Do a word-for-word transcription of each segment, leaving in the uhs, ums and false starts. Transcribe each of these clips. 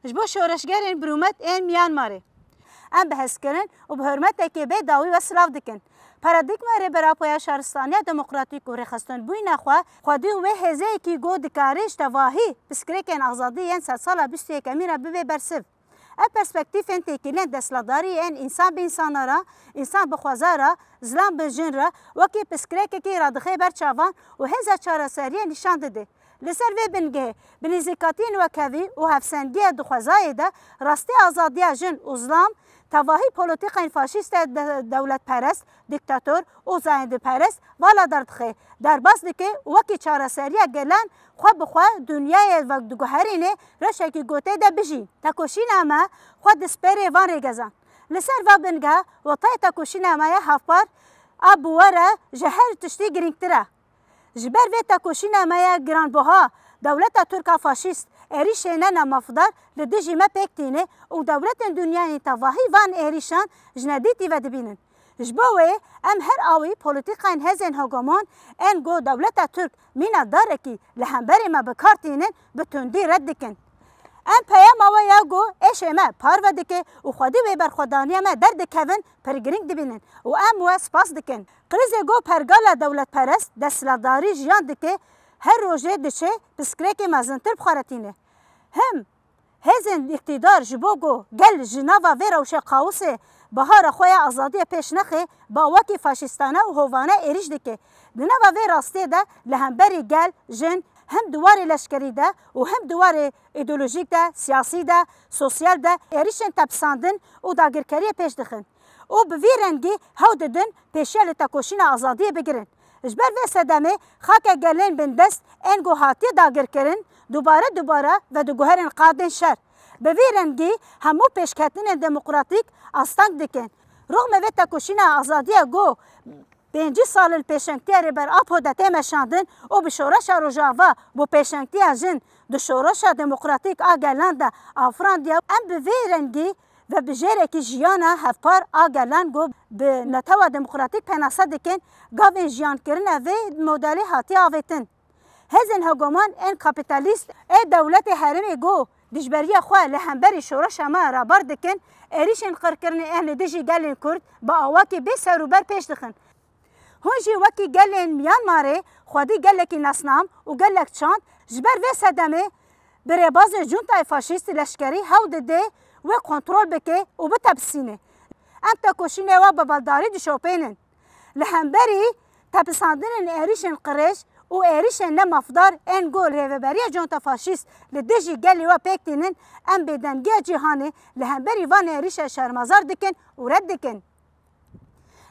Ji bo şoreşgerên birûmet ên Myanmarê. Em bi hezkirin û bi hurmetekê bê dawî we silav dikin. Paradîgma Rêber Apoya şaristaniya demokratîk û rêxistinbûyîna xwe xwedî wê hêzeyekî ku dikare ji tevahî pirsgirêkên azadî yên sedsala bîst û yekemîn re bibe bersiv. Ev perspektîfên têkiliyên desthilatdarî yên însan bi însana re, însan bi xweza re, zilam bi jin re wekî pirsgirêkekî radixe ber çavan û hêza çareseriyê nîşan dide. Li ser vê bingehê, bi nêzîkatiyên wekhevî û hevsengiyê di xwezayê de rastî azadiya jin û zilam tevahî polîtîkayên faşîst e de-, dewletperest, dîktator û zayendeperest vala derdixe, derbas dike û wekî çareseriya gelan xwe bi xwe dinyayê vek diguherîne rewşekî ku tê de bijî. Tekoşîna me xwe dispêre van rêgezan. Li ser va bingeha, watayê tekoşîna me ya hevpar a bi we re ji her tiştî girîngtir e. Ji ber vê tekoşîna me ya giranbuha, dewleta Tirk a faşîst êrîşên ne mafdar li dijî me pêk tîne û dewletên dinyayê tevahî van êrîşan ji nedîtî vedibînin. Ji bo wê em her awî polîtîkayên hêzên hegemon ên ku dewleta Tirk mîna darekî li hemberî me bi kar tînin, bi tundî red dikin. Em peyama we ya ku êşê me parve dike û xwedî wê berxwedaniya me derdikevin pir girîng dibînin û em we spas dikin. Krîzê ku pergala dewletperest desthilatdarî jiyan dike, her rojê diçe pirsgirêkê mezintir bi xwe re tîne. Him hêzên îqtîdar ji bo ku gel ji nava vê rewşe kaosê bihara xwe ya azadiyê pêş nexe, bi awakî faşîstane û hovane êrîş dike. Di nava vê rastiyê de li hemberî gel, jin, him di warê leşkerî de û him di warê îdeolojîk de, siyasî de, sosyal de êrîşên tepisandin û dagirkeriyê pêş dixin û bi vî rengî hewl didin pêşiya li tekoşîna azadiyê bigirin. Ji ber vê sedemê xake gelên bindest ên ku hatiye dagirkirin dubare dubare vediguherin qadên şer. Bi vî rengî hemû pêşketinên demokratîk asteng dikin. Rixmê vê tekoşîna azadiya ku pêncî sal li pêşengtiya Rêber Apo de tê meşandin û bi şoreşa Rojava bo pêşengtiya jin di şoreşa demokratîk a gelan de afirandiye, em bi vê rengî ve bijêrekî jiyana hevpar a gelan ku bi netewa demokratîk penase dikin, gavên jiyankirina vê modelê hatiye avêtin. Hêzên hegemon ên kapîtalîst ê dewletê herêmê ku dijberiya xwe li hemberî şoreşa me rabar dikin, êrîşên qirkirinê ên li dijî gelên Kurd bi awakî bê serûber pêş dixin. Hûn jî wekî gelên Myanmarê xwedî gelekî nasnam û gelek çand ji ber vê sedemê bi rêbazên cuntayê faşîst leşkerî hewl dide wê kontrol bike û bitepisîne. Em tekoşînê we bi baldarî dişopênin. Li hemberî tepisandinên êrîşên qirêj û êrîşên ne mafdar ên ku rêveberiya conta faşîst li dijî gelê we pêk tînin, em bêdengiya cîhanê li hemberî van êrîşe şermezar dikin û red dikin.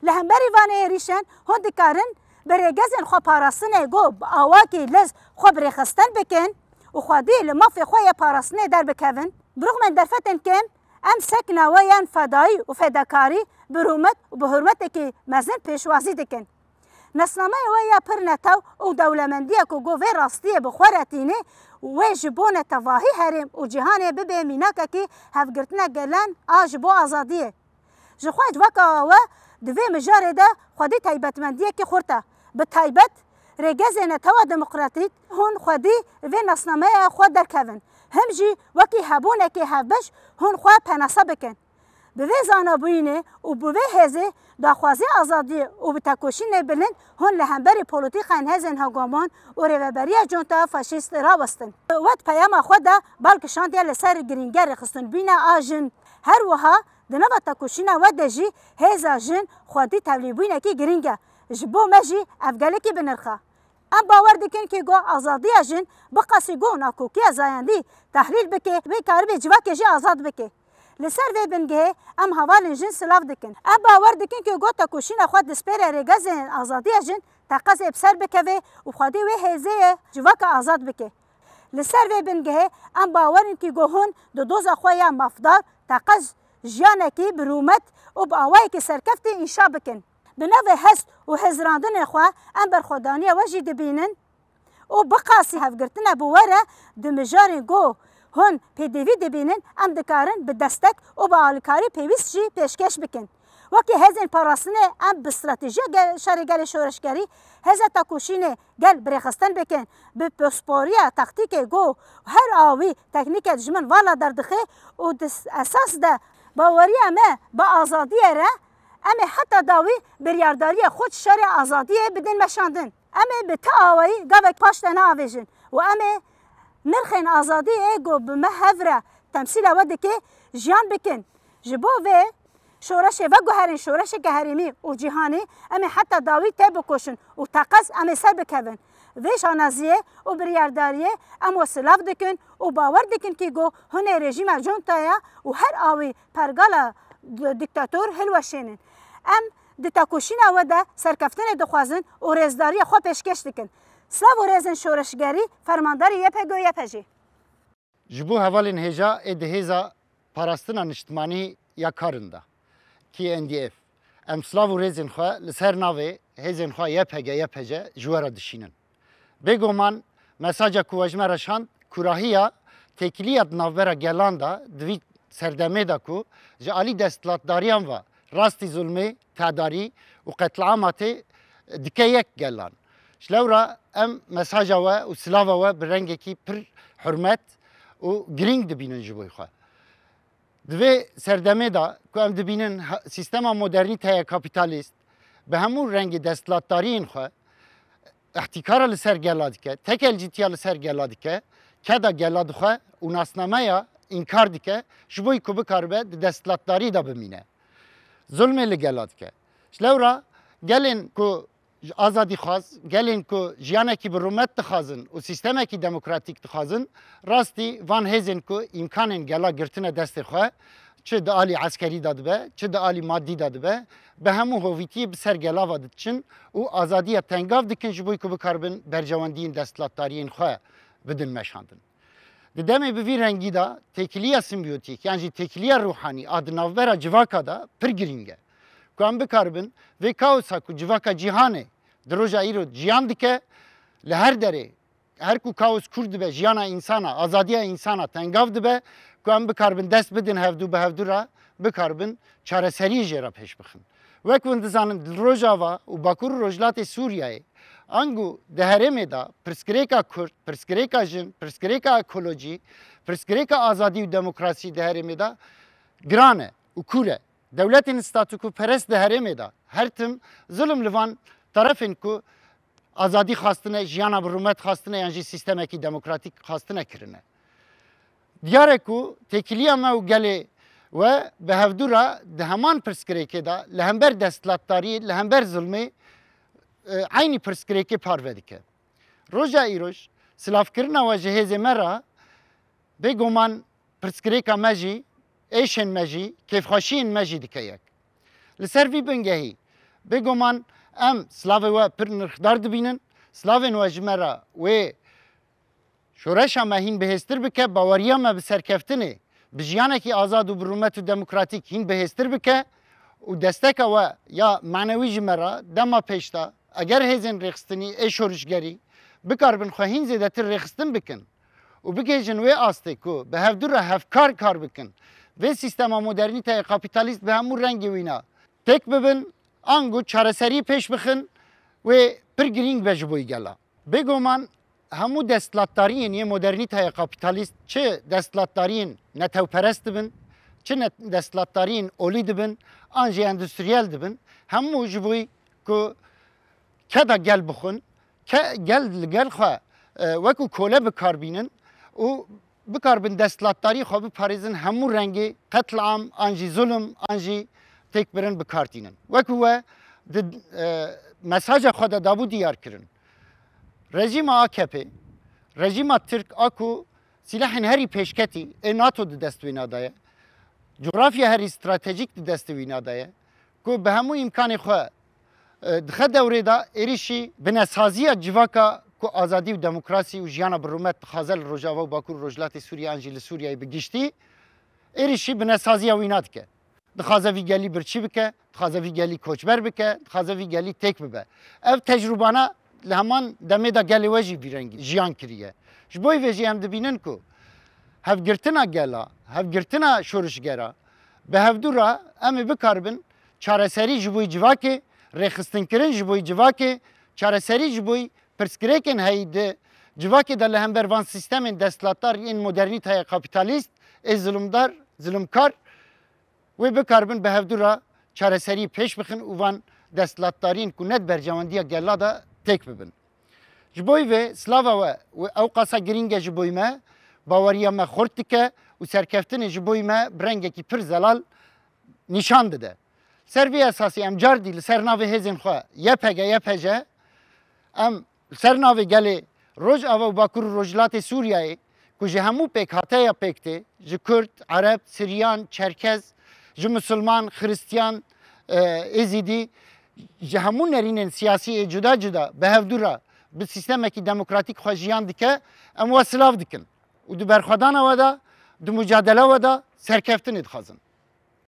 Li hemberî van êrîşên hûn dikarin bi rêgezên xwe parastinê ku bi awakî lez xwe bi rêxistin bikin û xwedî li mafê xwe yê parastinê derbikevin. Bi rixmên derfetên kêm, em sekna we yên fedayî û fedakarî bi rûmet û bi hurmetekî mezin pêşwazî dikin. Nasnameya we ya pir netew û dewlemendiyê ku ku vê rastiyê bi xwe re tîne, wê ji bo netewahî herêm û cîhanê bibe mînakekî hevgirtina gelan a ji bo azadiyê. Ji xwe civaka we di vê mijarê de xwedî taybetmendiyekî xurt e. Bi taybet rêgezê netewa demokratîk hûn xwedî vê nasnameya xwe derkevin. Him jî wekî hebûnekê hevbeş hûn xwe penase bikin. Bi vê zanabûyînê û bi vê hêzê daxwazê azadiyê û bi tekoşînê bilind hûn li hemberî polîtîkayên hêzên hegemon û rêveberiya conta faşîst rawestin. Wet peyama xwe de bal kişandiye li ser girîngiya rêxistinbûna a jin. Her wiha di nava tekoşîna we de jî hêza jin xwedî tevlîbûnekî girîng e. Ji bo me jî ev gelekî bi nirx e. Em bawer dikin ku azadiya jin biqasî ku nakokiya zayendî tehlîl bike, wê karibe civakê jî azad bike. Li ser vê bingehê em hevalên jin silav dikin. Em bawer dikin ku tekoşîna xwe dispêre rêgezên azadiya jin teqez ê bi ser bikeve û xwedî wê hêzê ye civaka azad bike. Li ser vê bingehê em bawer in ku hûn di doza xwe ya mafdar teqez jiyanekî bi rûmet û bi awayekî serkeftî înşa bikin. Bi navê hest û hizrandinê xwe em berxwedaniya we jî dibînin û biqasî hevgirtina bi we re di mijarên ku hûn pêdivî dibînin, em dikarin bi destek û bi alîkarî pêwîst jî pêşkêş bikin. Wekî hêzên parastinê em bi stratejiya gel-, şerê gelê şoreşgerî hêza tekoşînê gel birêxistin bikin, bi pisporiya taktîkê ku her awî teknîke dijmin vala derdixe û di esas de baweriya me bi azadiyê re, em ê heta dawî biryardariya xwe ji şerê azadiyê bidin meşandin. Em ê bi ti awayî gavek paş de neavêjin û em ê nirxên azadiyê ku bi me hev re temsîla we dike jiyan bikin. Ji bo vê şoreşê veguherên şoreşeke herêmî û cîhanî, em ê heta dawî têbikoşin û teqez em ê ser bikevin. Vê şanaziyê û biryardariyê em we silav dikin û bawer dikin kî ku hûn ê rejîma cuntaya û her awî pergala d-, dîktator hilweşênin. Em di tekoşîna we de serkeftinê dixwazin û rêzdariya xwe pêşkêş dikin. Silav û rêzên şoreşgerî, fermandarê Y P G û Y P G. Ji bo hevalên hêja ê di Hêza Parastina Niştimanî ya Karin de, K N D F, em silav û rêzên xwe li ser navê hêzên xwe Y P G Y P G ji we re dişînin. Bêguman mesaja ku we ji me re şand, kurahiya têkiliya di navbera gelan de, di vî serdemê de ku ji alî desthilatdariyan ve rastî zulmê, tedarî û qetliama tê dike yek gelan. Ji lewra em mesaja we û silava we bi rengekî pir hurmet û girîng dibînin ji bo xwe. Di vê serdemê de ku em dibînin ha-, sîstema modernîteya kapîtalîst bi hemû rengê desthilatdariyên xwe îhtîkara li ser gela dike, tekelcîtiya li ser gela dike, keda gela dixwe û nasnameya înkar dike, ji bo ku bikaribe di desthilatdarî de bimîne. Zulmê li gela dike. Ji lewra gelên ku azadîxwaz, gelên ku jiyanekî bi rûmet dixwazin û sîstemekî demokratîk dixwazin, rastî van hêzên ku îmkanên gela girtine destê xwe, çi di alî eskerî de dibe, çi di alî madî de dibe, bi hemû hovîtiyê bi ser gela ve diçin û azadiya tengav dikin ji bo ku bikaribin berjewendiyên desthilatdariyên xwe bidin meşandin. Di demê bi vî rengî de têkiliya simbiyotîk yan jî têkiliya ruhanî a di navbera civaka de pir girîng e. Ku em bikaribin vê kaosa ku civaka cîhanê di roja îro jiyan dike, li her derê, her ku kaos kûr dibe, jiyana însana, azadiya însana tengav dibe, ku em bikaribin dest bidin hevdû bi hevdû re, bikaribin çareseriyê jê re pêş bixin. Wek hûn dizanin, di Rojava û Bakur û Rojhilatê Sûriyeyê, ango di herêmê de pirsgirêka Kurd, pirsgirêka jin, pirsgirêka ekolojî, pirsgirêka azadî û demokrasî di herêmê de giran e û kûr e. Dewletên statûkoperest di herêmê de her tim zulm li van terefên ku azadî xwastine, jiyana bi rûmet xwastine yan jî sîstemekî demokratîk xwastine kirine. Diyar e ku têkiliya me û gelê we bi hevdû re di heman pirsgirêkê de li hember desthilatdariyê, li hember zilmê, e, eynî pirsgirêkê parve dike. Roja îroj, silavkirina we ji hêzê me re, bêguman pirsgirêka me jî, êşên me jî, kêfxweşiyên me jî dike yek. Li ser vî bingehî, bêguman em silavê we pir nirxdar dibînin, silavên we ji me re wê şoreşa me hîn bihêztir bike, baweriya me bi serkeftinê, bi jiyanekî azad û bi rûmet û demokratîk hîn bihêztir bike û desteka we ya manewî ji me re dema pêş de, eger hêzên rêxistinî ê şorişgerî bikaribin xwe hîn zêdetir rêxistin bikin û bigihêjin wê astê ku bi hevdû re hevkar kar bikin, vê sîstema modernîteyê kapîtalîst bi hemû rengê wîna têk bibin, ango çareserî pêş bixin, wê pir girîng be ji bo gela. Bêguman hemû desthilatdariyên yê modernîteya kapîtalîst, çi desthilatdariyên netewperest dibin, çi ne-, desthilatdariyên olî dibin, an jî endustriyel dibin, hemû ji bo ku keda gel bixwin, ke-, gel li gel xwe, e, wekû kole bi kar bînin û bikaribin desthilatdariyê xwe biparêzin, hemû rengê qetliam an jî zulm an jî têkbirin bi kar tînin. Wekû we di, e, mesaja xwe de dabû diyar kirin. Rejîma A K P, rejîma Tirk a ku sîlehên herî pêşketî ê nato di dest wîna de ye, cografya herî stratejîk di destê wîna de ye, ku bi hemû îmkanê xwe, e, dixe dewrê de êrîşî binesaziya civaka ku azadî û demokrasî û jiyana bi rûmet dixwaze li Rojava û Bakur û Rojhilatê Sûriyê an jî li Sûriyeyê bi giştî êrîşî binesaziya wîna dike. Dixwaze vî gelî birçî bike, dixwaze vî gelî koçber bike, dixwaze vî gelî têk bibe. Ev tecrûbana li heman demê de gelê we jî vî rengî jiyan kiriye. Ji bo vê jî em dibînin ku hevgirtina gela, hevgirtina şorişgera bi hevdû re em ê bikaribin çareserî ji bo civakê, rêxistinkirin ji bo civakê, çareserî ji bo pirsgirêkên heyî di civakê de li hember van sîstemên desthilatdar yên modernîteya kapîtalîst ê zulumdar, zulumkar wê bikaribin bi hevdû re çareserî pêş bixin û van desthilatdariyên ku ne di berjewendiya gela de têk bibin. Ji bo vê silava we û ew qasa girîng e ji bo me, baweriya me xurt dike û serkeftinê ji bo me bi rengekî pir zelal nîşan dide. Ser vê esasî em cardî li ser navê hêzên xwe Y P G, Y P J, em li ser navê gelê Rojava û Bakur û Rojhilatê Sûriyeyê ku ji hemû pêkhateya pêk tê, ji Kurd, Ereb, Siryan, Çerkez, ji Misilman, Xiristiyan, e, Êzîdî, ji hemû nerînên siyasî ê cuda cuda bi hevdû re bi sîstemekî demokratîk xwe jiyan dike, em we silav dikin û di berxwedana we de, di mucadela we de serkeftinê dixwazin.